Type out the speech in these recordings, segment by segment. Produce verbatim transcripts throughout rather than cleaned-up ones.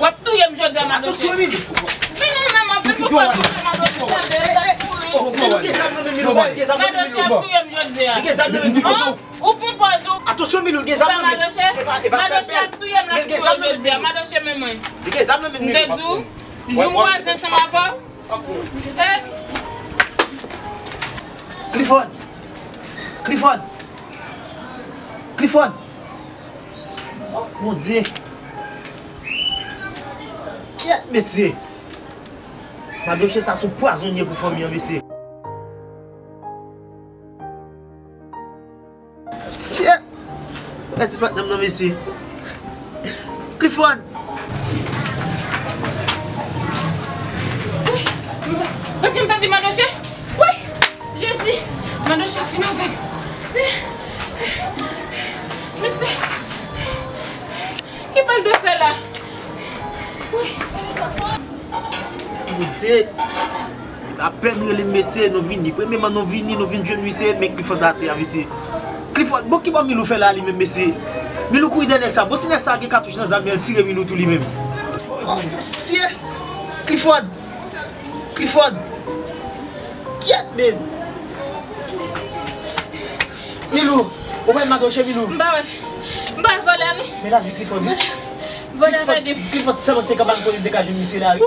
W ap touye m jodi a, Madoche. Vini ou menm, anpil pou kòz ou fè, Madoche. Tande, l ap kouri. Madoche ap touye m jodi a. An? Ou pran pòz ou. Atansyon, Milou, gen zam nan men. Madoche, Madoche ap touye m, l ap touye w jodi a. Madoche, men mwen. M te di w, jou m kwaze ansanm avè w. Clifford! Clifford! Clifford! Oh, Bondye! Kyèt, mesye! Madoche sa se yon pwazonye pou fanmi an, mesye. Shit! Pèdi patnè m nan, mesye. Clifford! Wi! Bondye, m pèdi Madoche! Wi! Jezi! Madoche ap fin avè m! Mesye! Ki bal dwe fè la? Wi! Bondye! Apèn rele m, mesye, nou vini. Premyeman, nou vini, nou vin jwenn misye, men Clifford atè a, mesye. Clifford, bon, ki bò Milou fè la, li menm, mesye? Milou kouri dèyè nèg sa. Bon, si nèg sa gen katouch nan zam li, l tire Milou tou, li menm. Oh, mesye! Clifford! Clifford! Kyèt, men! Milou! Ou pa Madoche, Milou? M pa wè. M pa wè vòlè, non. Men lavi Clifford, wi. Vòlè, vòlè pèdi m. Clifford sèlman te ka ba m kote m te ka jwenn misye la, wi.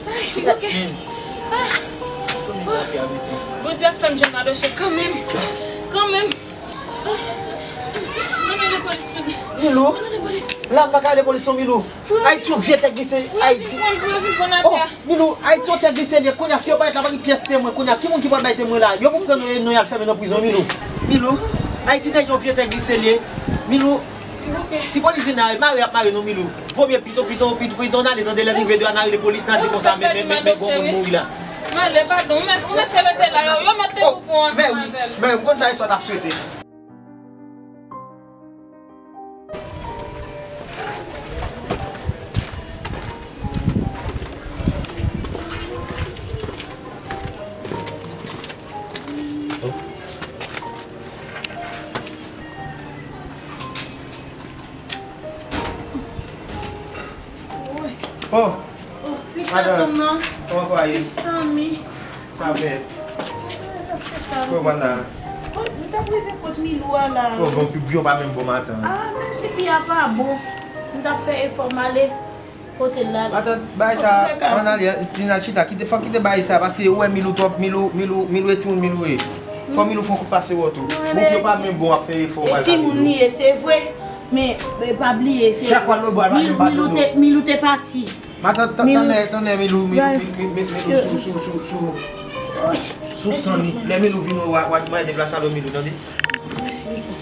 Ay, m bloke. Ah. Zanmi m bloke a, mesye. Bondye ap fè m jwenn Madoche kanmenm. Kanmenm. Ah. Mwen rele polis, kouzen. Milou? Mwen rele polis. La, m pa ka rele polis, non, Milou. Ayiti yon vye tè glise. Ayiti. Oh, Milou, Ayiti yon tè glise li ye. Kounye a, si yo parèt la, pa gen pyès temwen. Kounye a, ki moun ki pral bay temwen la? Yo pou pran nou, nou y al fèmen nan prizon, Milou. Milou, Ayiti nèg yon vye tè glise li ye. Milou, si polis vin la, mare ap mare nou, Milou. Vomye pito, pito, pito, pito n ale, tande, lè n rive deyò, n a rele polis, n a di konsa, men, men, men, men, gon moun mouri la. M ale, padon, ou mèt, ou mèt te rete la, yo, yo mèt te pou pran ansanm avè l. Men wi, men wi, m konn sa Ayiti ap swete. Oh! Oh, pitit gason m nan. Kòman kò a ye? Mezanmi. Sa fè? Kòman la? Oh, m t ap rive kot Milou a la. Oh, bon, pi byen pa menm bon maten. Ah, menm si pi a pa bon. M t ap fè efò m ale kote l la. Matant, bagay sa, ann ale, vin al chita, kite, fòk kite bagay sa, paske ou wè Milou twòp, Milou, Milou, Milou e timoun Milou ye. Fò Milou fè yon kout pase wè tou. Bon, yo pa menm bon ap fè efò, e timoun li ye, se vre. Men, men pa bliye, Milou te, Milou te pati. Matant, tande, tande Milou, Milou, Milou, Milou, sou, sou, sou, sou, sou san li. Lè Milou vin, w a, w a, w a deplase avè Milou, tande? Mèsi, Milou.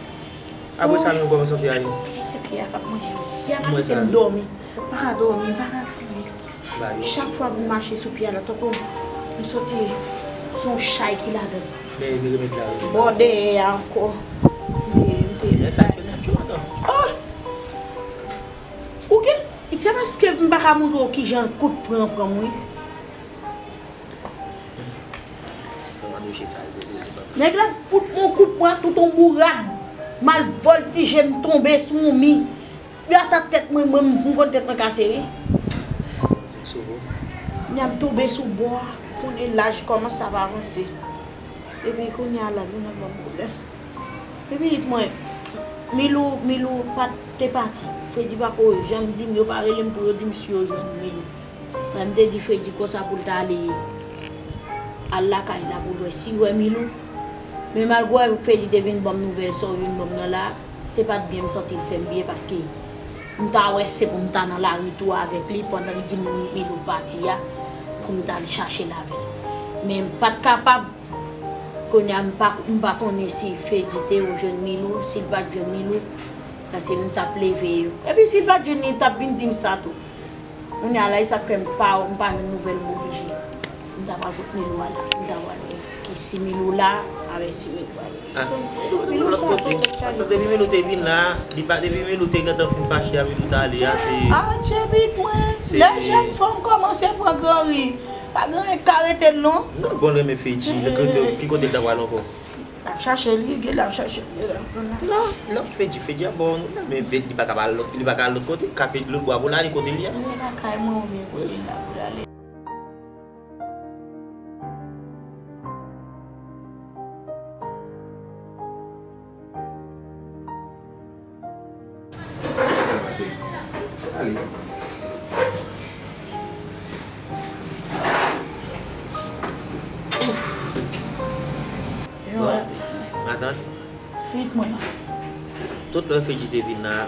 Apre sa, nou kòmanse te ale. Se pye a k ap manje m. Pye a pa kite m dòmi. M pa ka dòmi, m pa ka fè anyen. Chak fwa pou m mache sou pye a la, tankou m santi se yon chay ki ladan l. Men, men remèd la, remèd la. Bò dèyè a ankò. M te, m te. Lè sa, m te, m te kontan. Oh! Ou gen, se paske m pa ka montre w kijan kout pran pran m, wi. Nèg la fout mwen yon kout pwen ak tout yon bourad. M al vòltije, m tonbe sou yon mi. Yo atak tèt mwen, mwen, m konn tèt mwen kase, wi. Kounye a m tonbe sou bò a, konnen laj kòmanse ap avanse. Epi kounye a la, nou nan ban m pwoblèm. Epi mwen, Milou, Milou pa t te pati. Fredi pako janm di m, yo pa rele m pou yo di m si yo jwenn Milou. Mwen, m te di Fredi konsa pou l ta ale, al lakay la pou l wè si l wè Milou. Men malgre Fredi te vin ban m nouvèl sa w vin ban m nan la, se pa t byen m santi l fè m byen paske m ta wè se pou m ta nan lari tou avèk li pandan l di m Milou pati a, pou m t al chache l avè l. Men m pa t kapab. Kounye a, m pa, m pa konnen si Fredi te jwenn Milou, si l pa t jwenn Milou, paske m t ap leve yo. Epi si l pa t jwenn li, l t ap vin di m sa tou. Kounye a la, e sa k fè m pa, m pa jwenn nouvèl, m oblije. M ta pral kot Milou a la, m ta pral wè si, si Milou la, avè si Milou pa vini. Ah. Milou se yon tèt chaje. Depi Milou te vin la, li pa, depi Milou te gentan fin fache a, Milou t ale a, se... Ah, Djebit mwen, lè jèn fanm kòmanse pran gran ri. Pa gen anyen k ka rete l non. Non, bon, l renmen Fedji. Ki kote, ki kote l ta pral ankò? L ap chache li, gen l ap chache l, gen l ap konn la. Non, lòt Fedji, Fedji ap bon, men Fedji li pa ka al lòt, li pa ka al lòt kote, ka Fedji lòt bò a pou l ale kote l ye a. Li lakay mwen oubyen kote l la pou l ale. Bon, matant. Tout lè Fedji te vin la,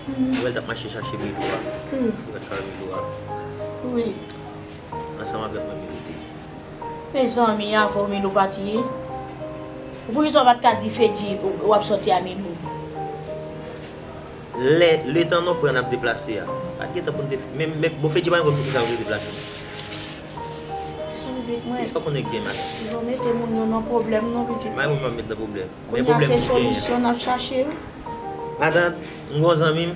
mwen wè l t ap mache chache Milou a. Li pa t ka wè Milou a. Wi. Ansanm avèk mwen, Milou te. Mezanmi, avè w Milou pati ye? Poukisa w pa t ka di Fedji w ap sòti a Milou? Lè, letan nou pran n ap deplase a, pa t gen tan pou n te. Men, men, bon, Fedji pa t konn poukisa nou te deplase. Pitit mwen. Kisa w konnen k gen, matant? Yo mete moun yo nan pwoblèm non, pitit mwen. Mwen, mwen pa met nan pwoblèm. Men pwoblèm ki genyen. Kounye a se solisyon n ap chache wi. Matant, m gon zanmi m.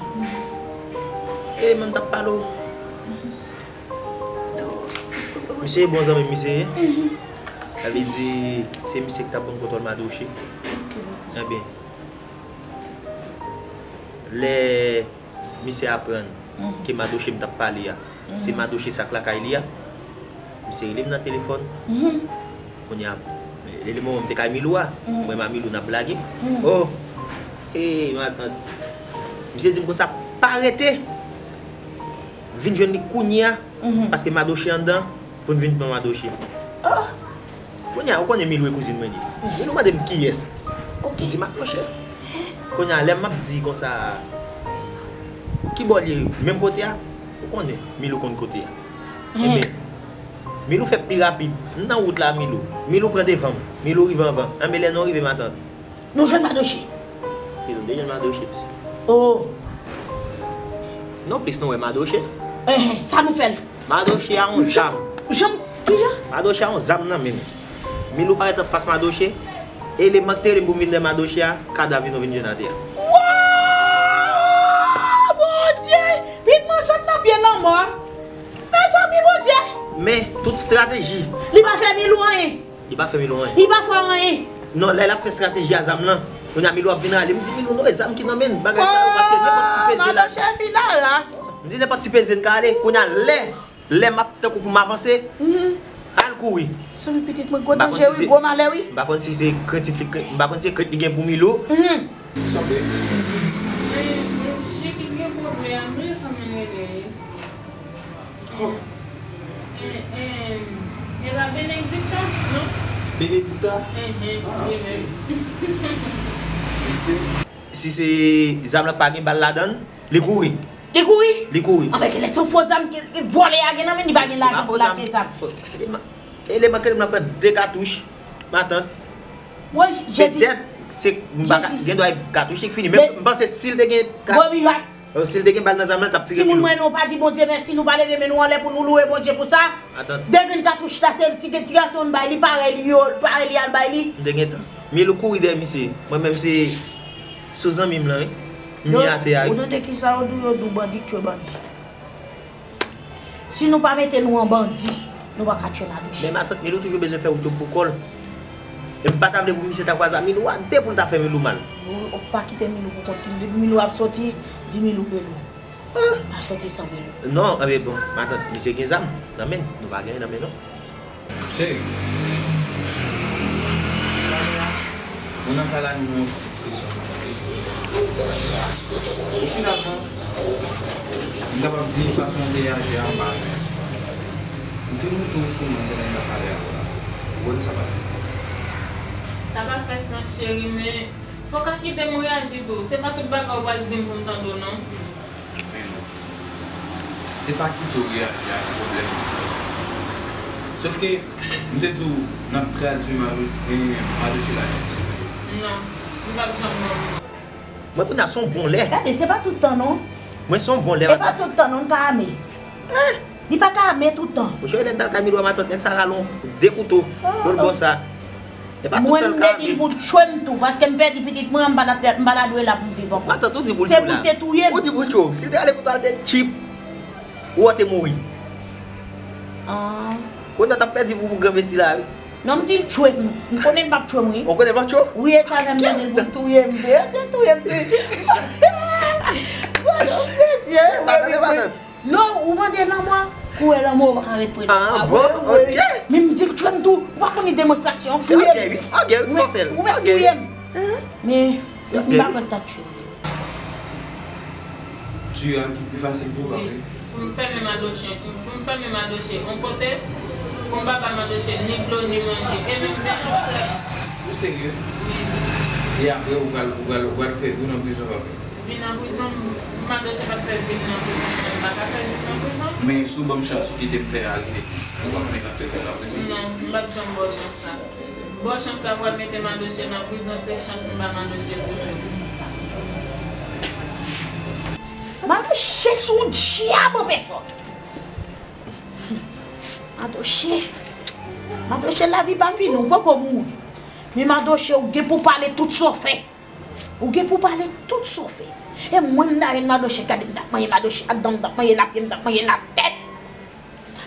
E, mwen m t ap pale w. Misye e bon zanmi m, misye ye. Sa vle di, se misye ki t ap ban m kontwòl Madoche. Ebyen, lè misye aprann ke Madoche m t ap pale a, se Madoche sa k lakay li a, misye rele m nan telefòn. Kounye a, rele m, mwen m te kay Milou a. Mwen m a Milou n ap blage. Oh! Hey, matant. Misye di m konsa, pa rete. Vin jwenn li kounye a, paske Madoche anndan, pou n vin pran Madoche. Kounye a, ou konnen Milou e kouzin mwen li. Milou mande m kiyès. M di Madoche. Kounye a, lè m ap di konsa, ki bò li ye, menm kote a, ou konnen Milou konn kote a. Ebyen, Milou fè pi rapid. M nan wout la, Milou. Milou pran devan m. Milou rive anvan m. Anben lè nou rive, matant. Nou jwenn Madoche. Wi, nou te jwenn Madoche. Oh. Non plis nou wè Madoche. Eh, sa nou fè l? Madoche a yon zam. Jan, kijan? Madoche a yon zam nan men l. Milou parèt anfas Madoche. Eleman k te rele m pou m vin dèyè Madoche a, kadav li nou vin jwenn atè a. Wow! Bondye! Pitit mwen sot nan pye lanmò. Mezanmi, Bondye! Men, tout estrateji. Li pa fè Milou anyen. Li pa fè Milou anyen. Li pa fè anyen. Non, lè l ap fè estrateji a zam lan, kounye a Milou ap vin rale. M di Milou, non, e zam ki nan men l, bagay sa yo, paske nenpòt ti peze l ap. Madoche fin a ras. M di nenpòt ti peze n ka ale. Kounye a lè, lè m ap tankou pou m avanse, al kouri. Sanble pitit mwen gwo danje wi, gwo malè wi. M pa konn si se krentif li, m pa konn si se krent li gen pou Milou. Sanble. Men, men, Jiki gen pwoblèm, li sanble rele. Ko- Eh, eh, e pa Benedikta, non? Benedikta? Eh, eh, li menm. Mesye. Si se zam lan pa gen bal ladan l, li kouri. Li kouri? Li kouri. Anben, genlè se yon fo zam ke, ke vòlè a gen nan men li, pa gen lajan pou l achte zam. Eleman, eleman ke m nan pran de katouch, matant. Woy, Jezi. Petèt, se, m pa ka, gen dwa katouch li k fini, men m panse si l te gen kat- Woy, wi, wi. Si l te gen bal nan zam lan, l t ap tire Milou. Timoun mwen, nou pa di Bondye mèsi, nou pa leve men nou anlè pou nou louwe Bondye pou sa. Depi l katouch la, se ti, ti gason n bay li, parèy li yo, parèy li al bay li. M te gentan. Milou kouri dèyè misye. Mwen menm se sou zanmi m lan, wi. M ye atè a, wi. Ou tande kisa yo di, yo di w bandi k tchwe bandi. Si nou pa mete nou an bandi, nou pa ka tchwe Madoche. Men matant Milou toujou bezwen fè wout yo pou kò l. E m pa ta vle pou misye ta kwaze a Milou a de pou l ta fè Milou mal. Ou, ou pa kite Milou pou kont li. Depi Milou ap soti, di Milou rele w. Ah! Pa soti san Milou. Non, anben bon, matant, misye gen zam nan men l. Nou pa gen anyen nan men nou. Cheri, kounye a, mwen nan kay la, nou gen yon ti diskisyon. E finalman, m kapab di fason w te reyaji a, m pa renmen. M te moute w sou mwen pandan n ap pale avè w la. Ou wè sa pa t fè sans. Sa pa fè sans, cheri, men fò w ka kite m reyaji tou. Se pa tout bagay ou pral di m pou m tande w, non. Men non. Se pa kite w reyaji a ki pwoblèm nan. Sòf ke, m te di w, n ap tradui Madoche, eh, Madoche lajistis pou yo. Non, li p ap janm bon. Mwen kounye a se yon bon lè. Gade, se pa tout tan non. Mwen se yon bon lè. E pa tout tan non, n ka ame. Eh! Li pa ka ame tout tan. Monchè, lè n t al kay Milou a matant, nèg sa rale yon de kouto. Lòt bò sa. E pa tout tan l ka ame. Mwen, m te di l pou tchwe m tou, paske m pèdi pitit mwen an, m pa ta, m pa ta dwe la pou m viv ankò. Matant, ou di pou l tchwe w la. Se pou l te touye m. Ou di pou l tchwe w. Si l te rale kouto a, l te tchip. Ou te mouri. Ah. Kounye a t ap pèdi pou, pou granmesi la, wi. Non, m di l tchwe m. M konnen l p ap tchwe m, wi. Ou konnen l p ap tchwe w? Wi, e sa menm, li di l pou l touye m. Li di touye m, li. Sa tande, matant. Non, ou mande lanmò, kourè lanmò, arete prele. Ah, bon, ok. Men m di l tchwe m tou. Ou pa konn li demonstraksyon. Se ok, wi. Ok, wi, fò fè l. Ou mèt touye m. Men, m pa kwè l t ap tchwe m. Ti a ki pi fasil pou w kanpe. Pou m fèmen Madoche, pou m fèmen Madoche yon kote, pou m pa ba Madoche ni dlo, ni manje, e menm de. Ou serye? Wi. E apre, ou pral, ou pral, ou pral fè vi w nan prizon, pa vre? Vi nan prizon, Madoche pa t fè vi nan prizon, mwen pa ka fè vi nan prizon. Men si w ban m chans, ou kite m fè a rive, ou pa konnen k ap fè vi nan prizon? Non, m p ap janm ba w chans la. Ba w chans la pral mete Madoche nan prizon, se chans m ba Madoche toujou. Madoche se yon dyab an pèsòn. Madoche, Madoche, lavi pa fini, ou poko mouri. Men Madoche, ou gen pou pale tout sa w fè. Ou gen pou pale tout sa w fè. E mwen, m ta jwenn Madoche, gade, m t ap manje Madoche ak dan, m t ap manje lapye, m t ap manje latèt.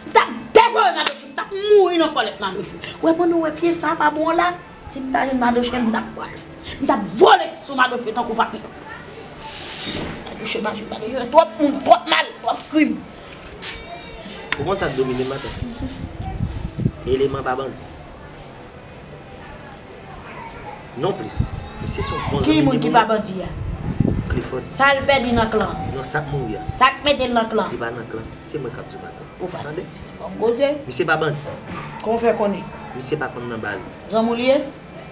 M t ap devore Madoche, m t ap mouri nan kòlèt Madoche. Ou wè, pandan w wè pye sa a pa bon an la, si m ta jwenn Madoche, m t ap pran l. M t ap vole sou Madoche tankou papillon. Madoche, Madoche, Madoche, twòp moun, twòp mal, twòp krim. Ou konn sa k domine m, matant? Eleman pa bandi. Non plis. Misye se yon bon zanmi m. Ki moun ki pa bandi a? Clifford. Sa l pèdi nan klan? Non, sa k mouri a. Sa k mete l nan klan? Li pa nan klan. Se mwen k ap di w, matant. Ou pa tande? Bon koze. Misye pa bandi. Kòman w fè konnen? Misye pa konn nan baz. Zanmi w li ye?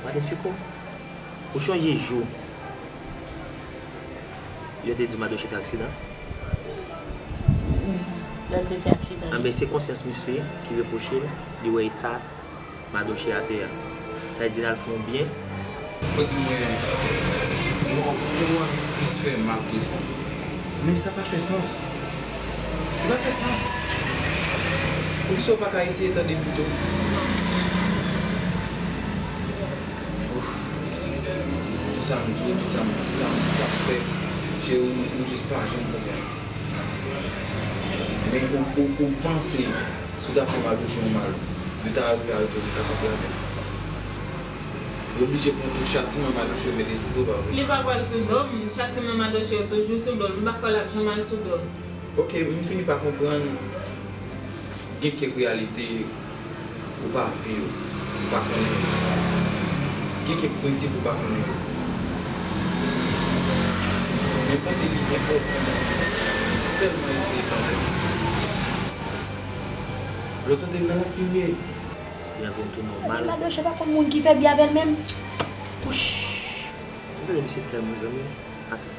Mwen esplike w. Ou chonje jou yo te di Madoche fè aksidan? Lè l te fè aksidan. Anben, se konsyans misye ki repwoche l, li wè eta Madoche atè a. Sa vle di l al fè yon byen. Fò di mwen, ou, ou anvi plis fè mal toujou. Men sa pa fè sans. Li pa fè sans. Poukisa w pa ka eseye tande pito? Ouf. Tout sa m di w, tout sa m, tout sa m, tout sa m fè, cheri, ou, ou jis pa janm konprann. Men ou, ou, ou panse si w ta fè Madoche yon mal, yo ta rive arete w, ou ta kanpe avè l? Yo oblije pran tout chatiman Madoche yo mete sou do w, pa vre? Li pa pral sou do m, chatiman Madoche yo toujou sou do l, m pa kwè l ap janm al sou do m. Ok, m fini pa konprann. Gen kèk reyalite ou pa viv, ou pa konnen yo. Gen kèk prensip ou pa konnen yo. Men panse li enpòtan sèlman eseye tande. Lè w tande l la, l ap pi vye. Li anvi vin tou nòmal. Madoche pa konn moun ki fè byen avè l menm. Wouch. Ou tande misye tèlman zanmi m. Ata.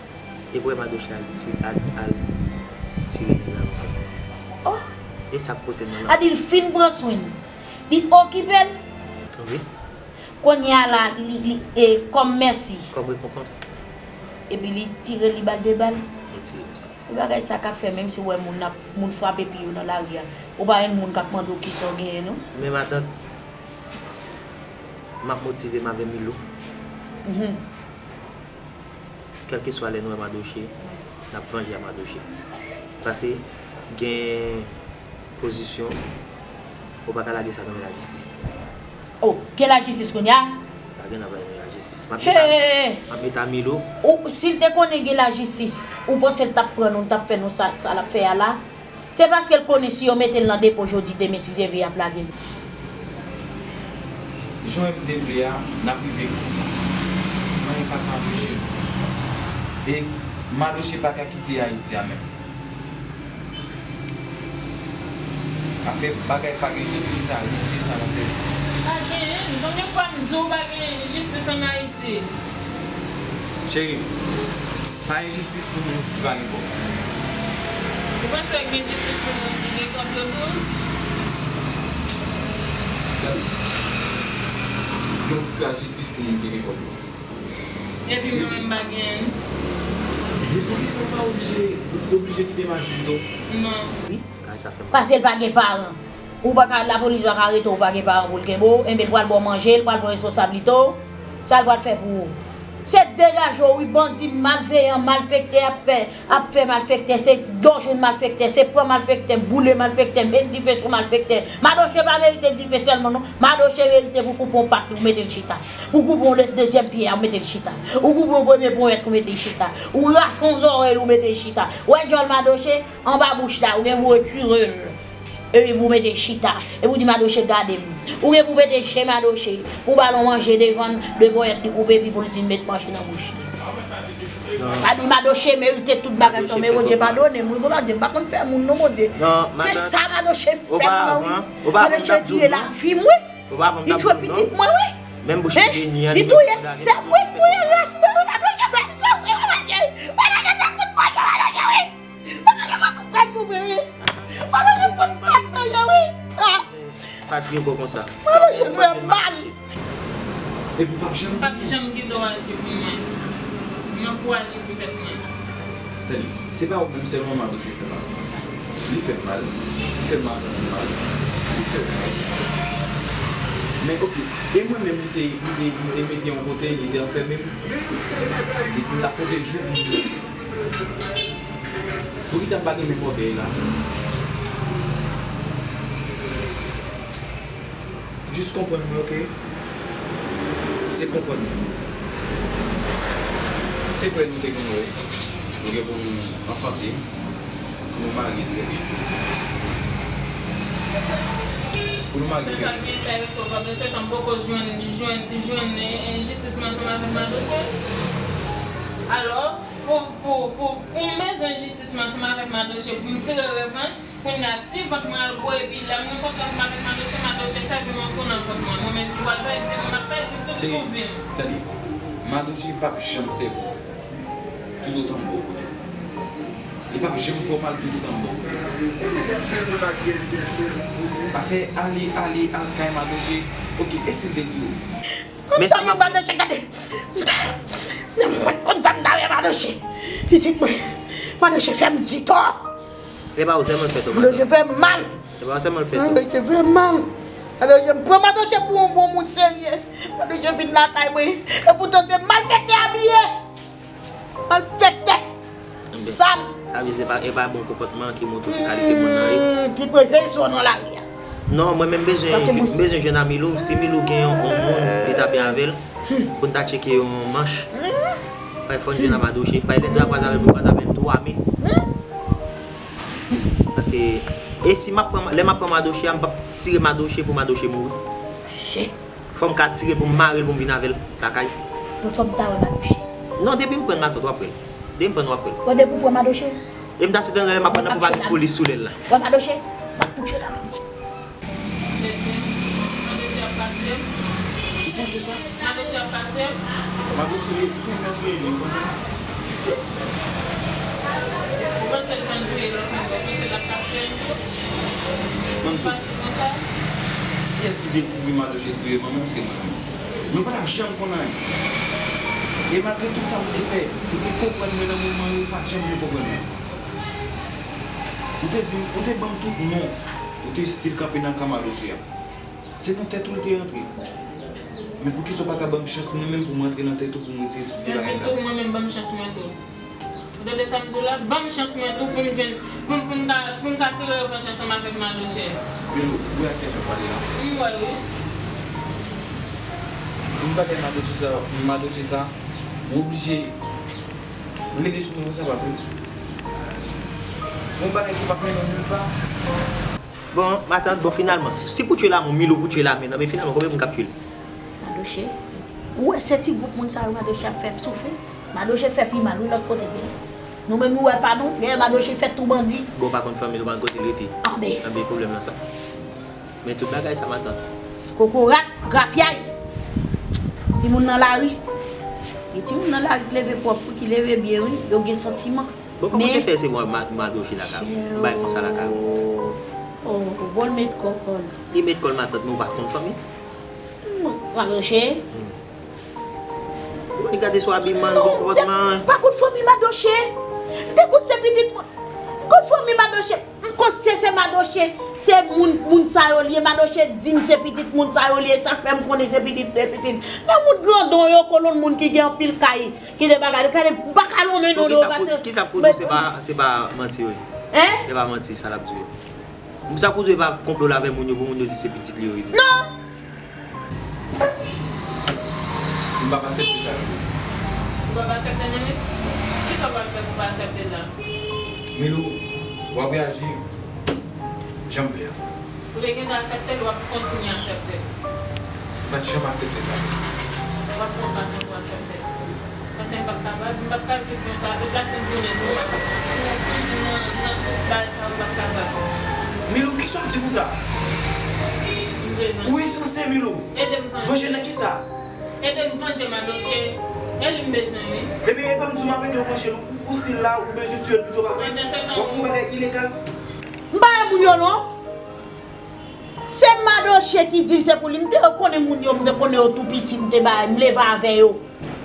Epi w wè Madoche al ti-, al, al tire nèg la konsa. Oh! E sa k pote l nan la? A di l fin pran swen l. Li okipe l. Wi. Kounye a la, li, li, e, kòm mèsi. Kòm rekonpans. Epi li tire li bal de bal. Li tire misye. E bagay sa k ap fè, menm si w wè moun ap, moun frape pye yo nan lari a, ou pa jwenn moun k ap mande w kisa w genyen, non. Men matant, m ap motive m avè Milo. Mhm. Kèlkeswa lè n wè Madoche, n ap vanje a Madoche. Paske gen pozisyon, ou pa ka lage sa nan men lajistis. Oh, gen lajistis kounye a? Pa gen nan men lajistis. M ap mete a, m ap mete a Milo. Ou, si l te konnen gen lajistis, ou panse l t ap pran nou, l t ap fè nou sa, sa l ap fè a la? Se paske l konnen si yo mete l nan depo jodi, demen, si Dye vle, y ap lage l. Jan w te vle a, n ap rive konsa. Anyen pa ka anpeche nou. E Madoche pa ka kite Ayiti a menm. Afè bagay pa gen jistis sa, retire sa nan tèt ou. Pa gen, konbyen fwa m di w pa gen jistis ann Ayiti? Cheri, pa gen jistis pou moun ki pa gen kòb. Ou panse gen jistis pou moun ki gen kòb yo tou? Gad, gen yon ti kras jistis pou moun ki gen kòb yo. Epi mwen menm m pa genyen l. Men poukisa w pa oblije, oblije kite machin tou? Non. Wi. Paske l pa gen paran. Ou pa ka, lapolis pa ka arete w, ou pa gen paran pou l kenbe w, enben l pral ba w manje, l pral pran responsablite w. Sa l pral fè pou ou? Se degaje w wi, bandi, malveyan, malfektè ap fè, ap fè malfektè, se dòjou malfektè, se pran malfektè, boule malfektè, met dife sou malfektè. Madoche pa merite dife sèlman non, Madoche merite pou koupe yon pat li, ou mete l chita. Ou koupe yon de-, dezyèm pye a, ou mete l chita. Ou koupe yon premye ponyèt, ou mete l chita. Ou rache yon zòrèy li, ou mete l chita. Ou wè djòl Madoche, anba bouch la, ou gen pou retire l. Epi pou mete chita. Epi pou di Madoche gade m. Ou gen pou mete je Madoche. Pou ba l yon manje devan l, de ponyèt li koupe, epi pou l di l met manje nan bouch li. Pa di Madoche merite tout bagay sa, men Bondye padone m wi, Bondye, m pa konn fè moun non, Bondye. Se sa Madoche fè m nan wi. Madoche touye lavi m wi. Li touye pitit mwen wi. Li touye sè m wi, li touye ras mwen wi, Madoche fè m soufri wi, Bondye. Madoche te fout mwen, Madoche wi. Madoche pa fout fè m soufri wi. Madoche fout fè m soufri wi. Ah. Fatige kò konsa. Madoche fè m mal. Epi w p ap janm. M p ap janm kite w aji pou mwen. M ap pou aji pou tèt mwen. Tande, se pa ou menm sèlman Madoche fè mal. Li fè m mal. Li fè m mal. Li fè m mal. Men oke. E mwen menm li te, li te, li te mete yon kote, li te anfème m. Li t ap pote jou pou mwen. Poukisa m pa gen menm ògèy la? Jis konprann mwen, oke? Se konprann mwen. M te kwè nou te gen yon rèv. Nou gen pou nou anfante. Pou nou marye trè byento. Pou nou marye trè byento. Se sa k pi enterese w, pandan se tan m poko jwenn, jwenn, jwenn, eh, eh, jistis mwen ansanm avèk Madoche. Alò, pou, pou, pou, pou m bezwen jistis mwen ansanm avèk Madoche, pou m tire revanj, kounye a, si vant mwen al gwo epi lè m rankontre ansanm avèk Madoche, Madoche sèvi mwen kou nan vant mwen. Mwen menm ki pral pèdi, m ap pèdi tout pou vi m. Cheri, tande. Madoche p ap janm sèvi w toutotan m bò kote w. Li p ap janm fè w mal toutotan m bò kote w. Pa fè ale, ale, al kay Madoche. Oke, e si l te di w? Men sa m ap fè. Madoche, gade. Nan mwen konn sa m ta fè Madoche. Pitit mwen. Madoche fè m di tò. E pa ou sèlman l fè tò, matant. Madoche fè m mal. E pa ou sèlman l fè tò. Madoche fè m mal. Madoche m pran Madoche pou yon bon moun serye. Madoche vin lakay mwen. Epoutan se malfektè abiye. Malfektè. Sal. Sa vle di se pa, e pa bon konpòtman ki montre ki kalite moun nan ye. Hmm, ki prefere sou nan lari a. Non, mwen menm bezwen, m bezwen jwenn a Milou. Si Milou gen yon, yon moun li ta byen avè l, pou n ta tcheke yon manch. Paske fò n jwenn a Madoche. Paske lè n ta kwaze avè l, pou n kwaze avè l twa men. Paske, e si m ap pran, lè m ap pran Madoche a, m p ap tire Madoche pou Madoche mouri. Shit. Fò m ka tire l pou m mare l pou m vin avè l lakay. Bon, fò m ta wè Madoche. Non, depi m pran l, matant, w ap wè l. Depi m pran l, w ap wè l. Bon, depi w pran Madoche. E m ta swete lè m ap pran nan pou pa gen polis sou lè l la. Wè Madoche, m ap fout tchwe la menm. Madoche ap pase. Ou panse sa? Madoche ap pase. Madoche, se mwen ki ede, ou panse? Ou panse l konn touye lòt moun, ou panse l ap pase? Ou panse konsa? Kiyès ki dekouvri Madoche touye manman m, se mwen menm. Nou pa t ap janm konn anyen. E malgre tout sa m te fè, ou te konprann mwen nan moman yo, ou pa t janm vle konprann mwen. Ou te di m, ou te ban m tout non, ou te still kanpe nan kan Madoche a. Se nan tèt ou l te rantre. Men poukisa w pa ka ban m chans mwen menm pou m rantre nan tèt ou pou m retire tout bagay sa? Mwen menm tou, mwen menm ban m chans mwen tou. Ou tande sa m di w la? Ban m chans mwen tou pou m jwenn, pou m, pou m ka, pou m ka tire revanj ansanm avèk Madoche. Milo, ou wè ak kiyès w ap pale la? M wè wi. Pou m pale Madoche sa, Madoche sa, ou oblije rele sou mwen konsa pa vre. Yon bagay ki p ap mennen w nil pa. Bon, matant, bon, finalman, si pou tchwe lanmou, Milo pou tchwe lame, non, men finalman, konbyen moun k ap tchwe l? Madoche, ou wè se ti gwoup moun sa yo Madoche ap fè soufri? Madoche fè pi mal, wi, lòt kote, men nou menm, nou wè pa nou, dèyè Madoche fè tou bandi. Bon, pa konn fanmi nou, pa konn kote l rete. Anben. Anben, pwoblèm nan sa. Men tout bagay sa, matant. Kokorat, grapyay. Timoun nan lari. Gen timoun nan lari ki leve pwòp, wi, ki leve byen, wi. Yo gen santiman. Bon, kòman w te fè se mwen, ma-, Madoche lakay ou? Yon bagay konsa lakay ou? Oh, bon, l met kò, kò l. Li met kò l, matant, men ou pa konn fanmi? Hmm, Madoche. Hmm. Ou konn gade sou abiman l, bon konpòtman. Pa konn fanmi Madoche. M te konn se pitit mwen. Konn fanmi Madoche. M Se, se Madoche, se moun, moun sa yo li ye. Madoche di m se pitit moun sa yo li ye, sa k fè m konnen se pitit, se pitit. Men moun grandon yo, kolonn moun ki gen anpil kay, ki de bagay, gade, m pa ka lonmen non yo, pase. Kisa k pou di w se pa, se pa manti, wi? Hein? Se pa manti, sa l ap di yo. Sa k pou di w e pa konplo l avè moun yo, pou moun yo di se pitit li yo, wi. Non! M p ap aksepte sa. Ou p ap aksepte, Mimi? Kisa w pral fè pou w pa aksepte l la? Milou, w ap reyaji jan m vle a. Ou te gentan aksepte l, w ap kontinye aksepte l. M pa t janm aksepte sa. W ap fè yon fason pou w aksepte l. Paske m p ap kapab, m p ap ka viv konsa. Ou pase m jounen noua. Ou, ou nan, nan tout bagay sa, m p ap kapab. Milou, kisa w ap di konsa? M vle manje. Ou ensanse, Milou. Ede m vanje. Vanje nan kisa? Ede m vanje Madoche. E li m bezwen, wi. Ebyen, e pa m di w m ap ede w vanje, non. Ou stil la, ou bezwen tiye l pito, pa vre? Pandan se tan, w ap fè yon bagay ilegal. M pa wè moun yo, non. Se Madoche ki di m se pou li. M te konnen moun yo, m te konnen yo tou piti, m te bay, m leve avè yo.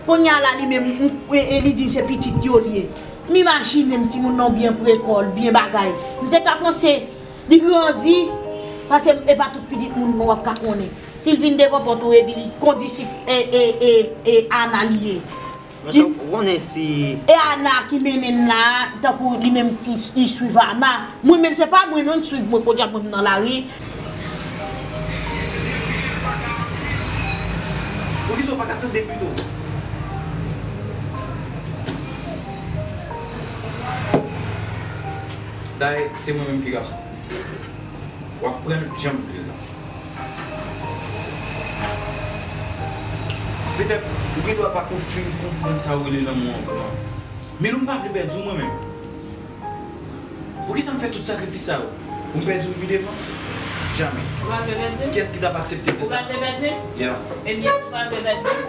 Kounye a la, li menm, m, e, e, li di m se pitit yo li ye. M imajine m timoun nan byen pre kò l, byen bagay. M te ka panse li grandi, paske e pa tout pitit moun w ap ka konnen. Si l vin devan pòt ou, epi li kondisip, e, e, e, e, Ana li ye. Monchè, ou konnen si. E Ana ki mennen n la, tankou li menm ki li swiv Ana. Mwen menm se pa mwen non, li swiv mwen, podyab mwen nan lari. Poukisa w pa ka tande pito? Dayè, se mwen menm ki gason. W ap pran l jan m vle l la. Petèt, ou gen dwa pa ko fin konprann sa yo rele lanmou an vrèman. Milou, m pa vle pèdi w mwen menm. Poukisa m fè tout sakrifis sa yo? Pou m pèdi w pi devan? Jamè. Ou pa vle pèdi m? Kiyès ki t ap aksepte fè sa? Ou pa vle pèdi m? Ya. Ebyen, si w pa vle pèdi m,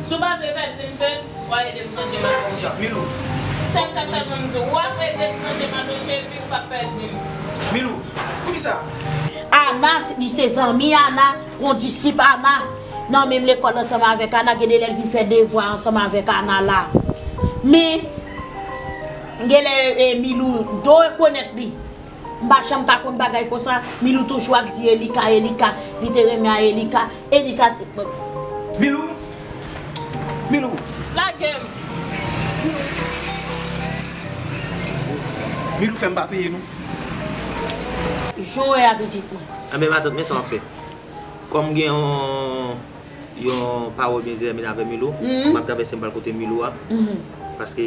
si w pa vle pèdi m, fè l. W a ede m ranje Madoche. Milou. Sèl sa sèlman m di w. W ap ede m ranje Madoche epi w p ap pèdi m. Milou, poukisa? Ana, li se zanmi Ana, kondisip Ana. Nan menm lekòl ansanm avèk Ana, gen de lè l vin fè devwa ansanm avèk Ana la. Men, gen lè, e, Milou do rekonèt li. M pa janm ka konn bagay konsa. Milou toujou ap di Elika, Elika, li te renmen a Elika, Elika. Milou! Milou! Lage m! Milou fè m pa peye nou. Jan w wè a pitit mwen. Anben, matant, men sa w ap fè. Kòm gen yon, yon pawòl byen detèmine avè Milou, m ap travèse, m pral kote Milou a. Paske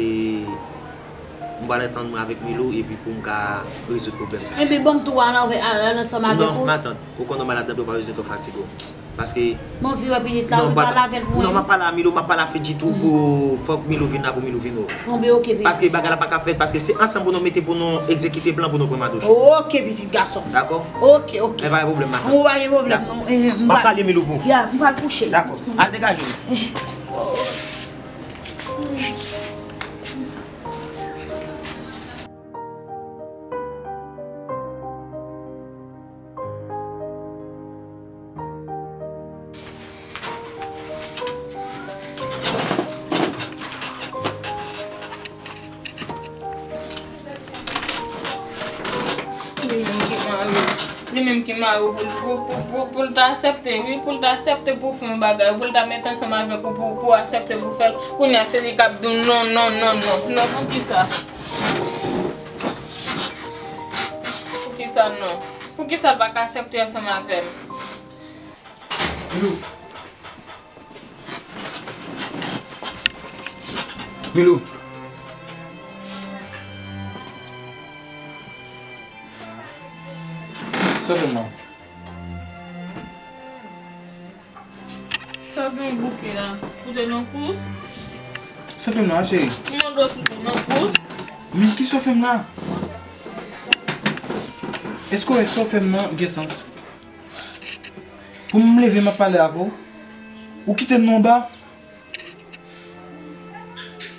m pral antann mwen avèk Milou epi pou m ka rezoud pwoblèm sa. Enben, ban m tou al ansanm avèk ou. Non, matant, ou konn nòmal ladan, ou pa bezwen twò fatige w. Paske. M anvi wè pitit la, wi, pale avè l pou mwen. Non, m ap pale a Milou, m ap pale a Fedji tou pou, fòk Milou vin la pou Milou vin wè w. Bon, ben, oke, pitit. Paske bagay la pa ka fèt, paske se ansanm pou nou mete pou nou egzekite plan pou nou pran Madoche. Oke, pitit gason. Dakò? Oke, oke. Men pa gen pwoblèm, matant. Bon, pa gen pwoblèm, non. M ap salye Milou pou ou. Ya, m pral kouche. Dakò. Al degaje w. Li menm ki mari w. Li menm ki mari w pou, pou, pou, pou, pou l ta aksepte, wi, pou l ta aksepte pou w fè yon bagay, pou l ta met ansanm avèk ou, pou, pou w aksepte pou w fè l. Kounye a, se li k ap di w non, non, non, non. Non, poukisa? Poukisa non? Poukisa l pa ka aksepte ansanm avè m? Milou. Milou. Sove m non. Sa w gen bouke la? Ou te nan kous? Sove m non, cheri. Ou mande w si w te nan kous? Men ki sove m la? Èske w wè sa w fè m nan gen sans? Pou m leve m ap pale avè w, ou kite m nan anba.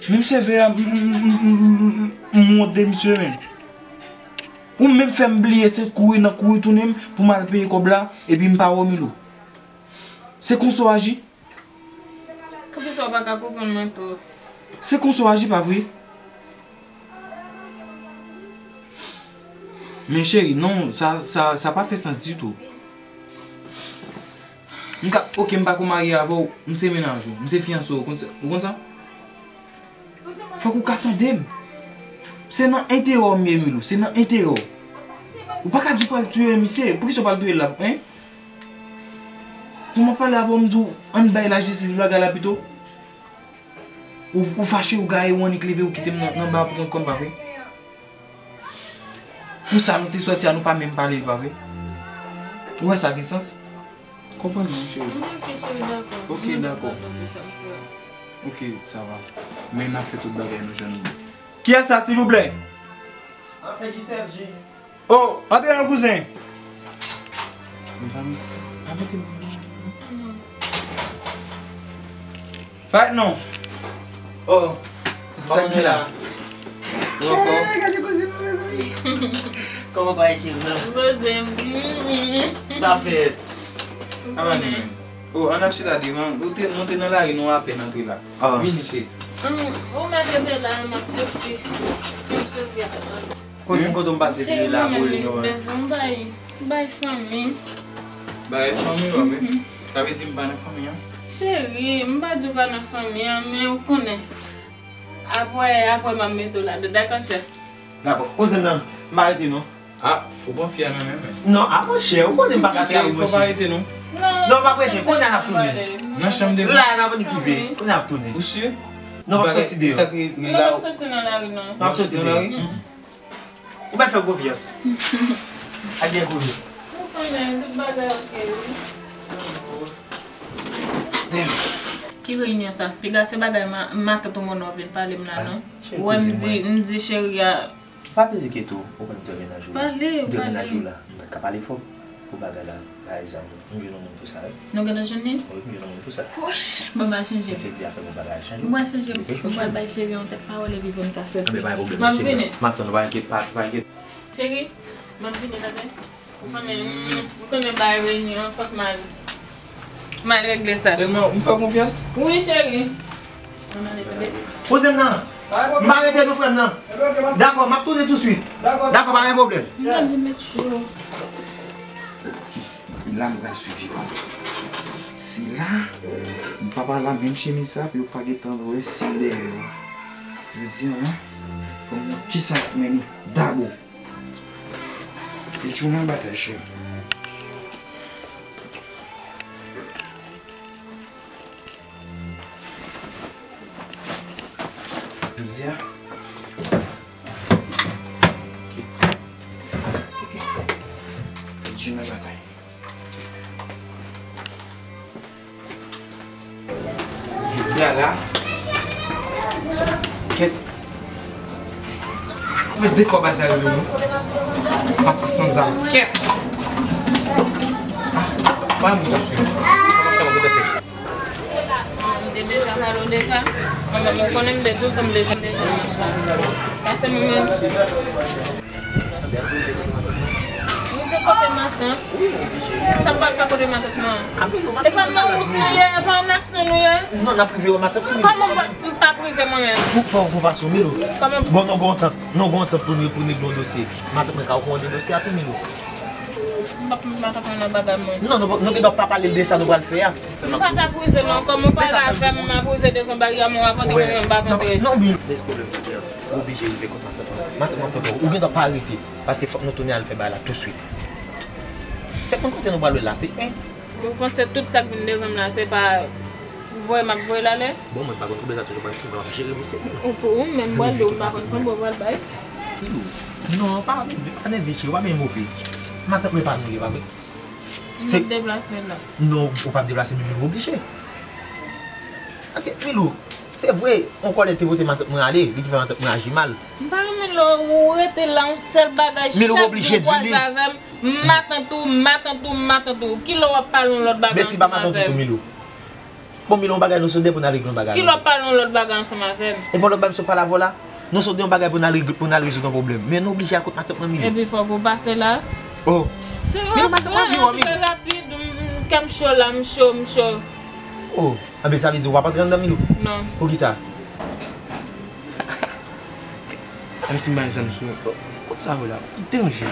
Menm seve a, m, m, m wont de misye menm. Ou menm fè m bliye se kouri nan kouri tounen m pou m al peye kòb la, epi m pa wè Milou. Se konsa w aji? Poukisa w pa ka konprann mwen tou? Se konsa w aji, pa vre? Men cheri, non, sa, sa, sa pa fè sans ditou. M ka, oke, m pa ko marye avè w, m se mennaj ou, m se fiyanse w, ou konn sa, ou konn sa? Fòk ou ka tande m. Se nan enterè w m ye, Milou, se nan enterè w. Ou pa ka di w pral touye misye, poukisa w pral touye l la, en? Pou mwen pale avè w, m di w, ann bay lajistis bagay la pito. Ou, ou fache, ou gaye, ou annik leve, ou kite m nan, nan ba pou kont kò m, pa vre? Pou sa nou te sòti a, nou pa menm pale, pa vre? Ou wè sa gen sans? Konprann mwen, cheri. Ok, cheri, dakò. Ok, dakò. Ok, sa va. Men n ap fè tout bagay nou jan nou ye. Kiyès sa, silvouplè? An fè G C F G. Oh, antre non, kouzen. Men pa, pa mete m. Parèt non. Oh, sa ki la? Ou anfòm? Hey, gade kouzen mwen, mezanmi. Kòman w ye, cheri, non? Kouzen. Sa fèt? Apa nou menm? Oh, ann ap chita devan. Ou te, nou te nan lari, nou apèn antre la. Ah. Vini, cheri. Hum, ou mèt rete la, m ap soti. M ap soti a. Kouzen, kote m pase vini la pou reyinyon an? Cheri, mwen menm, bezwen bay, bay fanmi. Bay fanmi, pa vre? Mhm. Sa vle di m pa nan fanmi an? Cheri, m pa di w pa nan fanmi an, men ou konnen. Apre, apre m ap mete w ladan, dakò, chè? Dakò. Kouzen nan, m pa rete non. Ah, ou pran fi a nan men mwen? Non, ah, monchè, ou konnen m pa ka travay, monchè. Cheri, fò pa rete non. Non, non, m ap rete, kounye a n ap tounen. Nan chanm de fanmi? La, n ap annik rive, kounye a n ap tounen. Ou si? Non, m ap soti deyò. Non, m ap soti nan lari non. M ap soti deyò. Ou mèt fè m konfyans. Ak gen koulous. Ou konnen tout bagay oke, wi. Damn. Ki reyinyon sa? Piga se bagay ma, matant ou monnè w vin pale m la, non? Ou wè m di, m di cheri a. Pa peze kete w, ou konn m te mennaj ou la. Pale, pale. M te mennaj ou la. M pa t ka pale fò pou bagay la. Bay zam. M jwenn yon moun pou sa, wi. Nou gentan jwenn li? Wi, m jwenn yon moun pou sa. Wouch, bon, m pral chanje. Misye di afè bon bagay chanje. M pral chanje. Ou pral bay cheri yon tèt pawòl epi pou n ka soti. Anben, pa gen pwoblèm, cheri. M ap vini. M ap tann ou, pa enkyete, pa, pa enkyete. Cheri, m ap vini, tande. Ou konnen, m konnen bay reyinyon an, fòk m al, m al regle sa. Sèlman, ou fè konfyans? Wi, cheri. Kouzen m nan, m pa rete non, frè m nan. Dakò, m ap tounen touswit. Dakò, pa gen pwoblèm. M ap vin met cho. La m pral swiv yo. Si la, m pa pale menm chemiz sa, pou yo pa gentan wè si m dèyè yo. Jodi a la, fò m wè kisa k ap mennen dabò. Se jounen batay, cheri. Jodi a. Ok. Ok. Fè di nan batay. Jodi a la. Kèt. Fè de fwa bagay sa rive nou. Pati san zam. Kèt. Ah, pa moun k ap swiv. Sa pa fè mwen kontan fè. M te deja pale w deja. Mwen menm, ou konnen m te di w ke m deja, m deja nan sa. Pase mwen menm. M rive kote matant. Sa m pral fè kote matant mwen? E pa nan wout nou ye, e pa nan aksyon nou ye. Non, n ap rive wè matant nou. Kòman m pa, m pa prive mwen menm? Pou fè yon fason, Milo. Kòman? Bon, nou gon antant, nou gon antant pou nou, pou nou regle yon dosye. Matant mwen ka okouran de dosye a tou, Milo. M p ap met matant mwen nan bagay mwen. Non, nou, nou gentan pa pale de sa nou pral fè a. M pa t ap rive non, kòm ou pale avè m, m ap rive devan baryè mwen, w ap antre mwen, m p ap antre. Non, non, men. Men se pwoblèm ki gen an. Ou oblije rive kot matant mwen. Matant mwen poko, ou gentan pa rete. Paske fòk nou tounen al fè bagay la touswit. Se konn kote nou pral la, se en. Ou panse tout sa k vin devan m la, se pa voye m ap voye l ale? Bon, mwen pa konn koube sa toujou, mwen si mwen ap jere misye. Ou pou ou menm, bwè dlo, m pa konn konbyen w pral bay. Non, pa, pa nève, cheri, w ap byen move. Matant mwen pa nou li, pa vre? M ap deplase la. Non, ou p ap deplase, men Milo oblije. Paske, Milo, se vre, yon kòlè te pote matant mwen ale, li te fè matant mwen aji mal. M pa renmen lè w rete la, yon sèl bagay, chak jou w kwaze avè m, matant ou, matant ou, matant ou. Kilè w ap pale yon lòt bagay ansanm avè m? Mesi, pa matant ou tou, Milo. Bon, Milo, yon bagay nou sou de pou n al regle yon bagay. Kilè w ap pale yon lòt bagay ansanm avè m? E bon, lòt bagay m sou pale avè w la? Nou sot de yon bagay pou n al regle, pou n al rezoud yon pwoblèm. Men nou oblije al kot matant mwen, Milo. Epi fòk ou pase la. Oh. Milo, matant mwen anvi wè w, Milo. Trè rapid, m, m, kè m cho la, m cho, m cho. Oh, anben sa vle di w p ap antre anndan, Milo? Non. Poukisa? Menm si m bay zam sou, oh, kot sa yo la? Ou deranje m.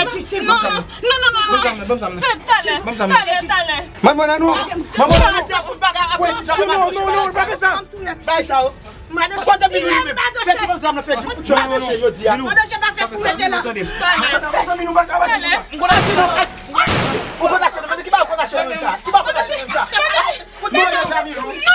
Fè ti silvouplè. Non, non, non, non, non. Ban m zam nan, ban m zam nan. Fè talè, talè, talè. Manman nan nou. Manman nan nou. Wè, ti non, non, non, pa fè sa. Bay sa yo. Kote Milou li menm? Fè ti ban m zam nan, fè ti fout yo atake jodi a. Milou, pa fè sa, Milou, tande m. Mezanmi, nou pa ka pase konsa. Ou konn achte nan vende, ki ba ou konn achte nan vende sa? Ki ba ou konn achte nan vende sa? Fout mwen nan zam Milou.